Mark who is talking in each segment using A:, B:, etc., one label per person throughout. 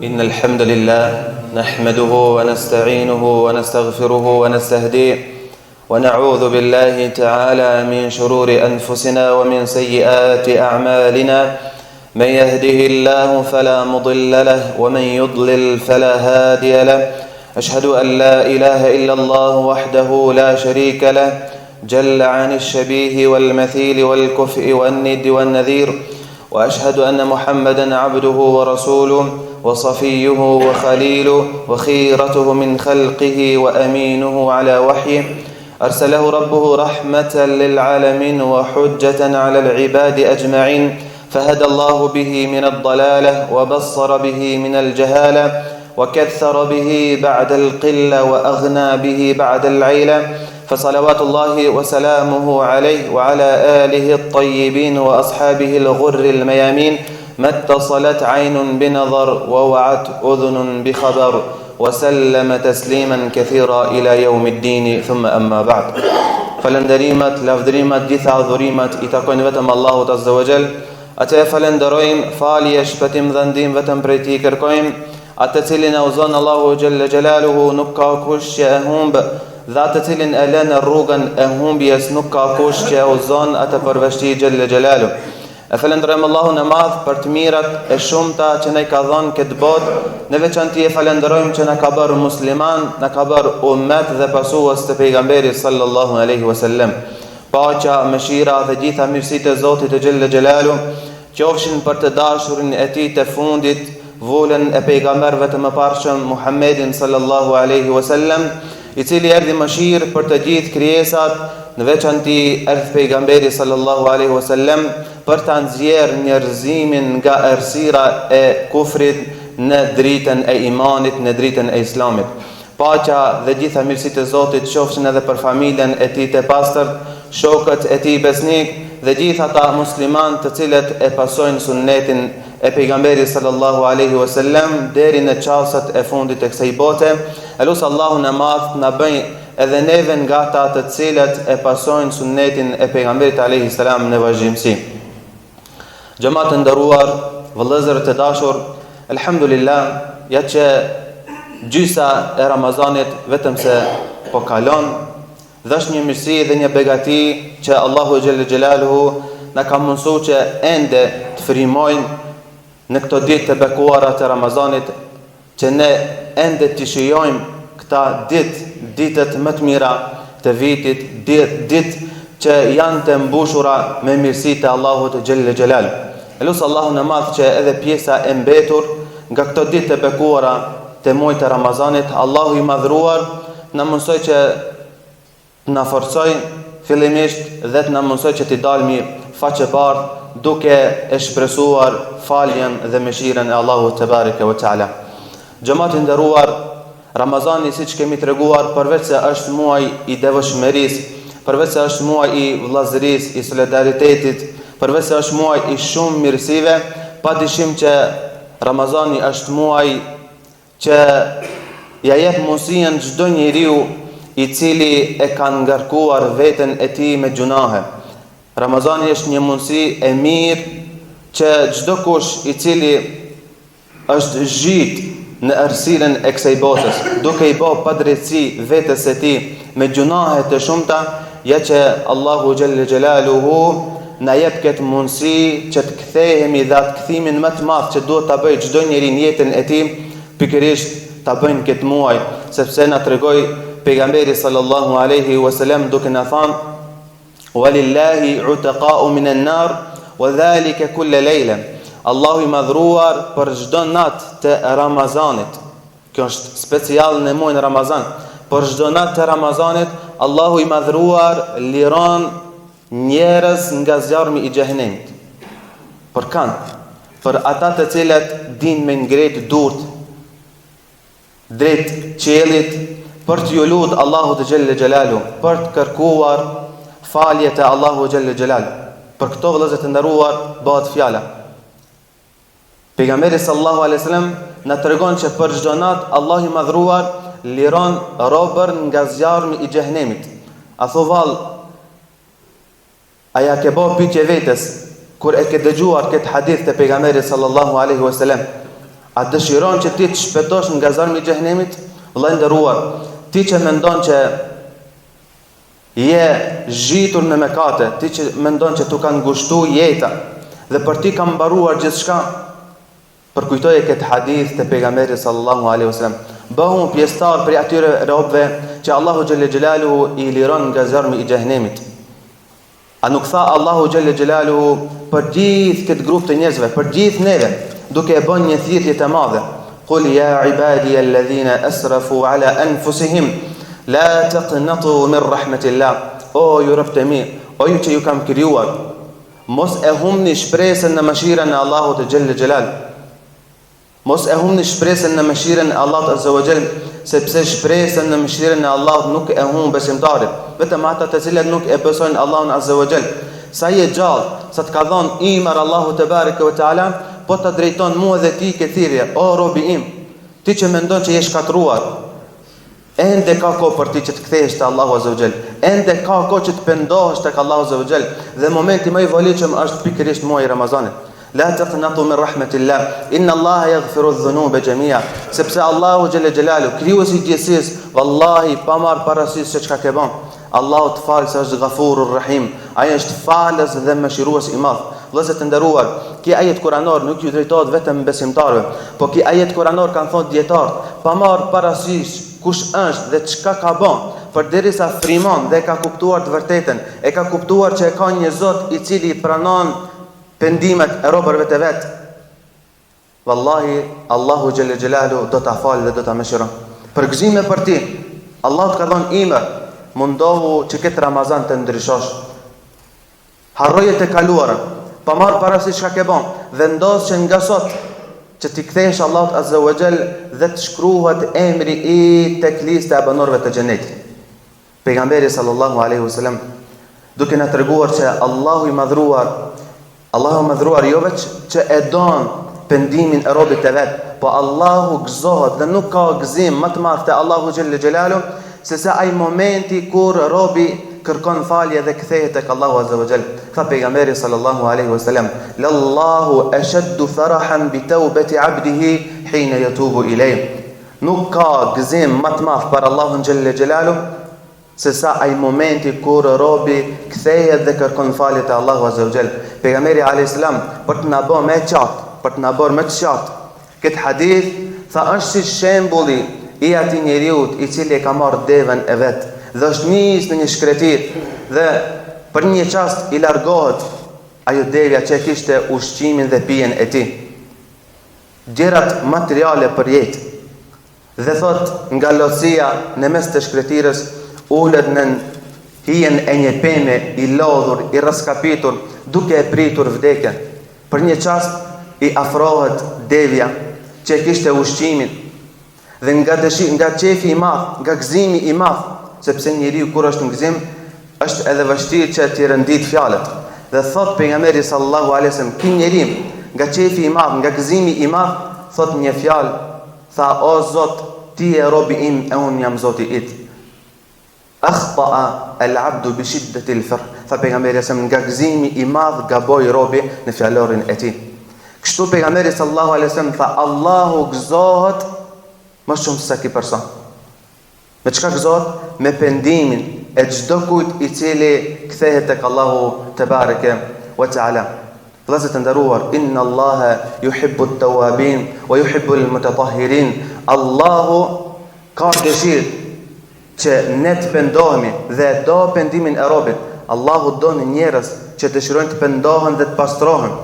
A: إن الحمد لله نحمده ونستعينه ونستغفره ونستهديه ونعوذ بالله تعالى من شرور أنفسنا ومن سيئات أعمالنا من يهده الله فلا مضل له ومن يضلل فلا هادي له أشهد أن لا إله إلا الله وحده لا شريك له جل عن الشبيه والمثيل والكفء والند والنذير وأشهد أن محمدا عبده ورسوله وصفيه وخليله وخيرته من خلقه وأمينه على وحيه أرسله ربه رحمة للعالمين وحجة على العباد أجمعين فهدى الله به من الضلالة وبصر به من الجهالة وكثر به بعد القلة وأغنى به بعد العيلة فصلوات الله وسلامه عليه وعلى آله الطيبين وأصحابه الغر الميامين ما اتصلت عين بنظر ووعت أذن بخبر وسلم تسليما كثيرا إلى يوم الدين ثم أما بعد Falënderimet, lavdërimet, gjitha adhurimet i takojnë vetëm Allahut Azza wa Jall. Atë e falënderojmë, falje, shpëtim dhe ndihmë vetëm prej tij kërkojmë. Atë të cilin e udhëzon Allahu Xhelle Xhelaluhu nuk ka kush që e humb dhe atë të cilin e lë në rrugën e humbjes nuk ka kush që e udhëzon atë përveç tij Xhelle Xhelaluhu. E falënderojmë Allahun e Madh për të mirat e shumta që na i ka dhënë këtë botë. Në veçanti e falënderojmë që na ka bërë musliman, na ka bërë umet dhe pasues të pejgamberit sallallahu alaihi wasallam. Paqja, mëshira dhe gjitha mirësitë e Zotit Xhelle Xhelaluhu qofshin për të dashurin e tij të fundit, vulën e pejgamberëve të mëparshëm Muhammedin sallallahu alaihi wasallam, i cili erdhi mëshirë për të gjithë krijesat, në veçanti erdhi pejgamberi sallallahu alaihi wasallam për ta nxjerrë njerëzimin nga errësira e kufrit në dritën e imanit, në dritën e islamit. Paqja dhe gjitha mirësitë e Zotit qofshin edhe për familjen e tij të pastërt, shokët e tij besnikë dhe gjithë ata muslimanë të cilët e pasojnë sunnetin e pejgamberit sallallahu alaihi wasallam deri në çastet e fundit të kësaj bote. E lus Allahun e Madh të na bëjë edhe neve nga ata të cilët e pasojnë sunnetin e pejgamberit alaihi salam në vazhdimësi. Xhemat të nderuar, vëllezër të dashur, elhamdulillah, ja që gjysa e Ramazanit vetëm se po kalon, dhe është një mirësi dhe një begati që Allahu xhelle xhelaluhu na ka mundësu që ende të frymojmë në këto ditë të bekuara të Ramazanit, që ne ende t'i shijojmë këta ditë, ditët më të mira të vitit, ditë që janë të mbushura me mirësi të Allahut xhelle xhelal. E lus Allahun e Madh që edhe pjesa e mbetur nga këto ditë të bekuara të muajit të Ramazanit, Allahu i madhëruar na mundësoj që të na forcojë fillimisht dhe të na mundësojë që t'i dalmi faqebardhë duke e shpresuar faljen dhe mëshirën e Allahut tebareke ve teala. Xhemat i nderuar, Ramazani siç kemi treguar përveç se është muaj i devotshmërisë, përveç se është muaj i vëllazërisë, i solidaritetit, përveç se është muaj i shumë mirësive, padyshim që Ramazani është muaj që ja jep mundësinë çdo njeriu i cili e ka ngarkuar veten e tij me gjunahe. Ramazani është një mundësi e mirë që çdo kush i cili është zhyt në errësirën e kësaj botës, duke i bo padrejtësi vetes së tij me gjunahe të shumta, ja që Allahu xhelle xhelaluhu na jep këtë mundësi që të kthehemi dhe atë kthimin më të madh që duhet ta bëjë çdo njeri në jetën e tij, pikërisht ta bëjnë këtë muaj, sepse na tregoi pejgamberi sallallahu alaihi wasallam duke na thanë Walillahi utaqa'u min an-nar wa dhalika kull layla. Allahu i madhruar për çdo natë të Ramazanit. Kjo është special në muajin Ramazan. Për çdo natë të Ramazanit, Allahu i madhruar liron njerëz nga zjarmi i xhehenemit. Për kanë? Për ata të cilët dinë me ngrit durt drejt qiellit për t'iu lut Allahut xhelle xhelalu, për të kërkuar falje te Allahu xhelle xhelalu. Për këto vëllezër të nderuar bëhet fjala. Pejgamberi sallallahu alaihi wasallam na tregon që për çdo natë Allahu i madhruar liron robër nga zjarmi i xhehenemit. A thu vallë A ja ke bo pyetje vetes kur e ke dëgjuar këtë hadith të pejgamberit sallallahu alaihi wasallam? A dëshiron që ti të shpëtosh nga zjarmi i xhehenemit? Vëlla i nderuar, ti që mendon që je zhytur në mëkate, ti që mendon që t'u ka ngushtu jeta dhe për ti ka mbaruar gjithçka, përkujtoje këtë hadith të pejgamberit sallallahu alaihi wasallam. Bëhu pjesëtar prej atyre robëve që Allahu xhelle xhelaluhu i liron nga zjarmi i xhehenemit. A nuk tha Allahu xhelle xhelaluhu për gjithë këtë grup të njerëzve, për gjithë neve, duke e bën një thirrje të madhe: Kul ya ibadi alladhina asrafu ala anfusihim la taqnatu min rahmatillah. O ju robët e mi, o ju që ju kam krijuar, mos e humbni shpresën në mëshirën e Allahut xhelle xhelal. Mos e humbni shpresën në mëshirën e Allahut azza wa jall, sepse shpresën në mëshirën e Allahut nuk e humb besimtari, vetëm ata të cilët nuk e besojnë Allahun azza wa jall. Sa je gjallë, sa të ka dhënë ymër Allahu tebareke ve teala, po ta drejton mua dhe ti këtë thirrje, o robi im, ti që mendon që je shkatërruar, Ende ka kohë për ti që të kthehesh te Allahu Azza wa Jall. Ende ka kohë që të pendohesh tek Allahu Azza wa Jall. Dhe momenti më i volitshëm është pikërisht muaji i Ramazanit. La taqnatu min rahmetillah. Inna Allaha yaghfiru dhunuba jami'a. Sepse Allahu xhelle xhelalu, krijuesi i gjithësisë, vallahi pa marr parasysh se çka ke bën. Allahu të fal se është Ghafurur Rahim. Ai është falës dhe mëshirues i madh. Vëllezër të nderuar, ky ajet kuranor nuk ju drejtohet vetëm besimtarëve, po ky ajet kuranor kanë thonë dijetarët, pa marrë parasysh kush është dhe çka ka bën, përderisa frimon dhe e ka kuptuar të vërtetën, e ka kuptuar që e ka një Zot i cili pranon pendimet e robërve të vet. Vallahi Allahu xhelle xhelalu do ta falë dhe do ta mëshiron. Përgëzime për ti. Allahu të ka dhënë ymër. Mundohu që këtë Ramazan të ndryshosh. Harroje të kaluarën, pa marrë parasysh çka ke bën. Vendos që nga sot që t'i kthehesh Allahut Azza wa Jall dhe të shkruhet emri yt tek lista e banorëve të xhenetit. Pejgamberi sallallahu alaihi wasallam duke na treguar që Allahu i madhruar Allahu i madhruar jo veç që e don pendimin e robit të vet, po Allahu gëzohet dhe nuk ka gëzim më të madh te Allahu xhelle xhelalu se sa ai momenti kur robi kërkon falje dhe kthehet tek Allahu azza wa jall. Tha pejgamberi sallallahu alaihi wasallam, "Lallahu ashaddu farahan bi tawbati 'abdihi hina yatubu ilayh." Nuk ka gëzim më të madh për Allahun xhelle xhelalu se sa ai momenti kur robi kthehet dhe kërkon falje te Allahu azza wa jall. Pejgamberi alayhis salam për të na bërë më qartë, për të na bërë më të qartë këtë hadith, tha është si shembulli i atij njeriut i cili e ka marrë deven e vet dhe është nis në një shkretirë dhe për një çast i largohet ajo devja që e kishte ushqimin dhe pijen e tij. Gjërat materiale për jetë. Dhe thotë nga lodhësia në mes të shkretirës ulet nën hijen e një peme i lodhur, i rraskapitur, duke e pritur vdekjen. Për një çast i afrohet devja që e kishte ushqimin dhe nga dëshi, nga qefi i madh, nga gëzimi i madh, sepse njeriu kur është në gëzim, është edhe vështirë që t'i rendit fjalët. Dhe thot pejgamberi sallallahu alaihi wasallam, ky njeri nga qefi i madh, nga gëzimi i madh, thot një fjalë, tha o Zot, ti je robi im e unë jam Zoti yt. Akhta'a al-'abdu bi shiddati al-farh. Tha pejgamberi sallallahu nga gëzimi i madh gaboi robi në fjalorin e tij. Kështu pejgamberi sallallahu alaihi wasallam tha Allahu gëzohet më shumë se ky person. Me çka gëzohet? Me pendimin e çdo kujt i cili kthehet tek Allahu tebareke ve teala. Vëllezër të nderuar, inna Allaha yuhibbu at-tawwabin wa yuhibbu al-mutatahhirin. Allahu ka dëshirë që ne të pendohemi dhe e do pendimin e robit. Allahu don njerëz që dëshirojnë të pendohen dhe të pastrohen.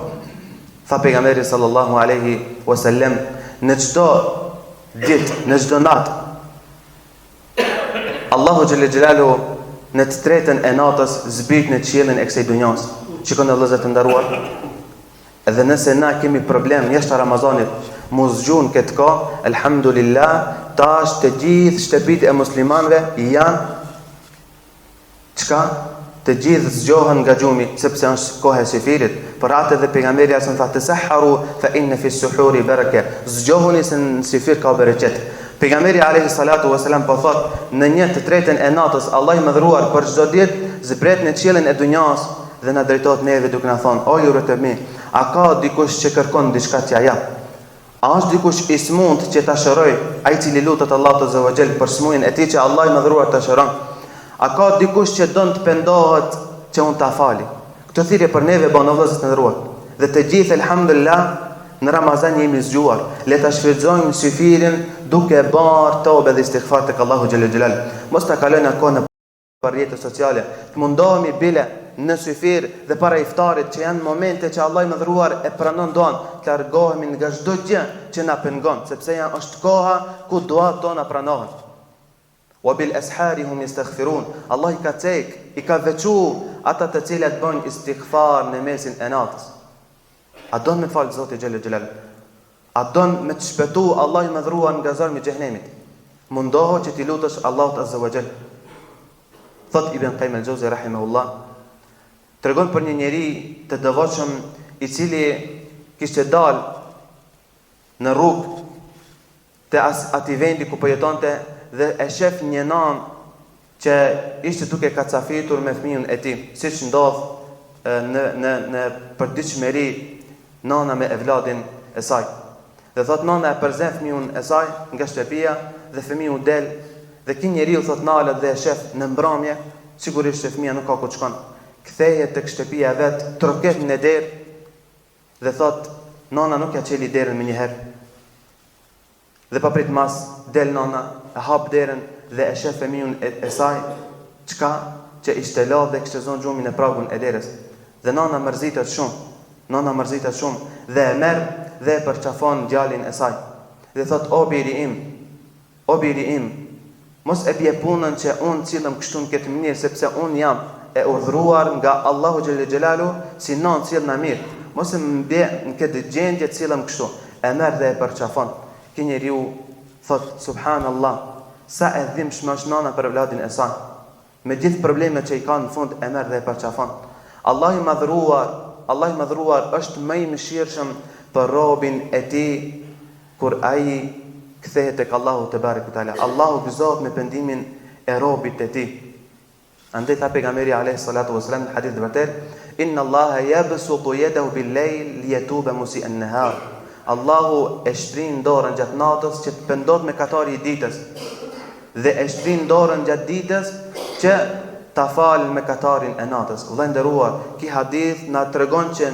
A: Tha pejgamberi sallallahu alaihi wasallam, në çdo ditë, në çdo natë. Allahu xhelle xhelaluhu në të tretën e natës zbrit në qiellin e kësaj dunjas. Shikoni vëllezër të nderuar. Edhe nëse na kemi problem jashtë Ramazanit, m'u zgju në këtë kohë, elhamdulillah, tash të gjithë shtëpitë e muslimanëve janë Çka? Të gjithë zgjohen nga gjumi, sepse është koha e syfyrit. Për atë edhe pejgamberi alejhi selam tha tesahharu fa inna fi suhuri baraka. Zgjohuni se në syfyr ka bereqet. Pejgamberi alejhi salatu vesselam po thotë, në një të tretën e natës Allahu i madhëruar për çdo ditë zbret në qiellin e dunjas dhe na drejtohet neve duke na thonë, o ju robët e mi, a ka dikush që kërkon diçka t'ia jap? A është dikush i smunt që ta shëroj, ai i cili lutet Allahut azza wa jall për smujen e tij që Allahu i madhëruar ta shëron? A ka dikush që don të pendohet që unë ta fali? Këtë thirrje për neve bën o vëllezër të nderuar. Dhe të gjithë elhamdulillah në Ramazan jemi zgjuar. Le ta shfrytëzojmë syfirin duke bërë tobe dhe istighfar tek Allahu xhelle xhelal. Mos ta kalojmë kohën nëpër rrjete sociale, të mundohemi bile në syfir dhe para iftarit që janë momente që Allahu i madhëruar e pranon duan, të largohemi nga çdo gjë që na pengon, sepse janë është koha ku duat tona pranohen. Wa bil ashari hum yastaghfirun. Allah i ka cek, i ka veçu ata të cilët bëjnë istighfar në mesin e natës. A don me të falë Zoti xhelle xhelal? A don me të shpëtu Allahu i madhëruar nga zjarmi i xhehenemit? Mundohu që t'i lutesh Allahut azza wa jall. Thot Ibn Qayyim al-Jawzi rahimahullah, tregon për një njeri të devotshëm i cili kishte dalë në rrugë të as, atij vendi ku po jetonte dhe e shef një nanë që ishte duke kacafitur me fëmijën e tij, siç ndodh në në në përditshmëri nana me evladin e saj. Dhe thot nana e përzen fëmijën e saj nga shtëpia dhe fëmiu del dhe ky njeriu thot nalet dhe e shef në mbrëmje, sigurisht se fëmija nuk ka ku të shkon. Kthehet tek shtëpia e vet, troket në derë dhe thot nana nuk ja çeli derën menjëherë. Dhe papritmas, del nana, e hap derën dhe e sheh fëmijën e, e saj, çka që ishte lodhë dhe kishte zonë gjumin në pragun e derës. Dhe nana mërzitet shumë, nana mërzitet shumë dhe e merr dhe e përqafon djalin e saj. Dhe thot, o biri im, O biri im, mos e bje punën që unë sillem kështu në këtë mënyrë sepse unë jam e urdhëruar nga Allahu xhelle xhelalu si nënë të sillna mirë. Mos e më bje në këtë gjendje të sillem kështu. E merr dhe e përqafon. Ky njeriu thotë subhanallah, sa e dhimbshme është nana për evladin e saj. Me gjithë problemet që i ka në fund e merr dhe e përqafon. Allahu i Madhëruar, Allahu i Madhëruar është më i mëshirshëm për robin e tij kur ai kthehet tek Allahu tebareke ve teala. Allahu gëzohet me pendimin e robit të tij. Andaj tha pejgamberi alayhi salatu wasalam në hadith të vërtetë, Inna Allaha yabsutu yadahu bil-layl liyatuba musi'an an-nahar. Allahu e shtrin dorën gjatë natës që të pendohet mëkatari i ditës. Dhe e shtrin dorën gjatë ditës që ta falë mëkatarin e natës. Vëlla i nderuar, ky hadith na tregon që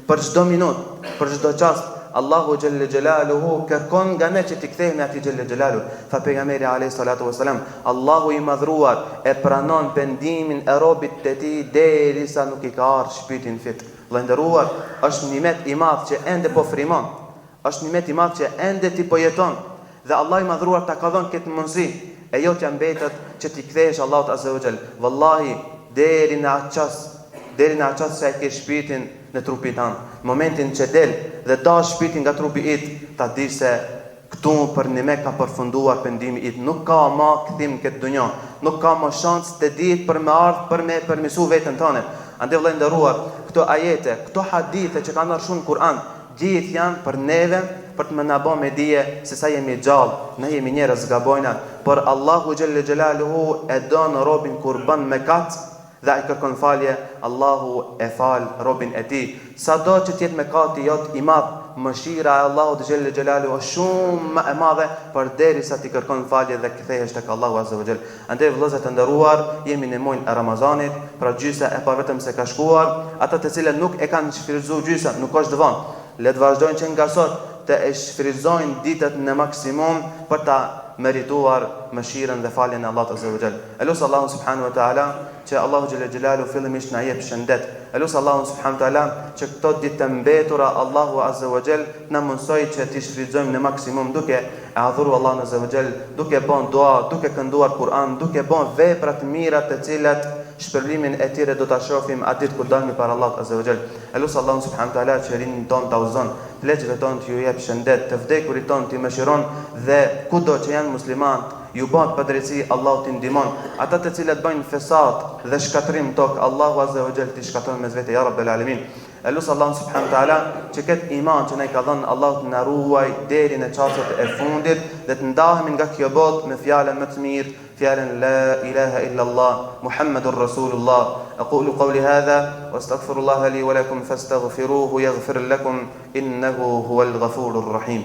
A: për çdo minutë, për çdo çast, Allahu xhelle xhelaluhu kërkon nga ne që t'i kthehemi atij xhelle xhelaluhu. Tha pejgamberi alayhi salatu wasalam, Allahu i madhruar e pranon pendimin e robit të tij derisa nuk i ka ardhur shpirti në fyt. Vëlla i nderuar, është nimet i madh që ende po frymon. Është nimet i madh që ende ti po jeton dhe Allahu i Madhëruar ta ka dhënë këtë mundësi, e jotja mbetet që t'i kthehesh Allahut azze ve xhel. Vallahi, deri në atë çast, deri në atë çast sa e ke shpirtin në trupin tënd, në momentin që del dhe dahet shpirti nga trupi yt, ta dish se këtu përnjëmend ka përfunduar pendimi yt, nuk ka ma kthim në këtë dunja, nuk ka më shans të dytë për me ardhë për me përmirësu veten tënde. Andaj vëlla i nderuar, këto ajete, këto hadithe që kanë ardhur shumë në Kur'an, Gjithë janë për neve për të me na bo me dije se sa jemi gjallë, ne jemi njerëz gabojna, por Allahu xhelle xhelaluhu e don robin kur bën mëkat dhe ai kërkon falje, Allahu e fal robin e tij. Sado që të jetë mëkati jot i madh, mëshira e Allahut xhelle xhelaluhu është shumë më e madhe përderisa ti kërkon falje dhe kthehesh tek Allahu azza wa xhel. Andaj vëllezër të nderuar, jemi në muajin e Ramazanit, pra gjysa e parë vetëm se ka shkuar, ata të cilët nuk e kanë shfrytëzuar gjysën, nuk është vonë. Le të vazhdojnë që nga sot të e shfrytëzojnë ditët në maksimum për ta merituar mëshirën dhe faljen e Allahut azza wa xhel. E lus Allahun subhanahu wa taala që Allahu xhelle xhelalu fillimisht na jep shëndet. E lus Allahun subhanahu wa taala që këto ditë të mbetura Allahu azza wa xhel na mundësoj që t'i shfrytëzojmë në maksimum duke e adhuru Allahun azza wa xhel, duke bën dua, duke kënduar Kur'an, duke bën vepra të mira të cilat shpërblimin e tyre do ta shohim atë ditë kur dalmi para Allahut azza wa xhel. E lus Allahun subhanahu wa taala që rininë tonë ta udhëzon, pleqve tonë t'ju jep shëndet, të vdekurit tonë t'i mëshiron dhe kudo që janë muslimanët, ju bëhet padrejtësi Allahu t'i ndihmon. Ata të cilët bëjnë fesat dhe shkatërrim në tokë, Allahu azza wa xhel t'i shkatërron mes vete ya rabbel alamin. E lus Allahun subhanahu wa taala që këtë iman që na i ka dhënë Allahu të na ruaj deri në çastet e fundit dhe të ndahemi nga kjo botë me fjalën më të mirë, fjalën la ilaha illa Allah, Muhammedur Rasulullah. Aqulu qawli hadha wa astaghfirullaha li wa lakum fastaghfiruhu yaghfir lakum innahu huwal ghafurur rahim.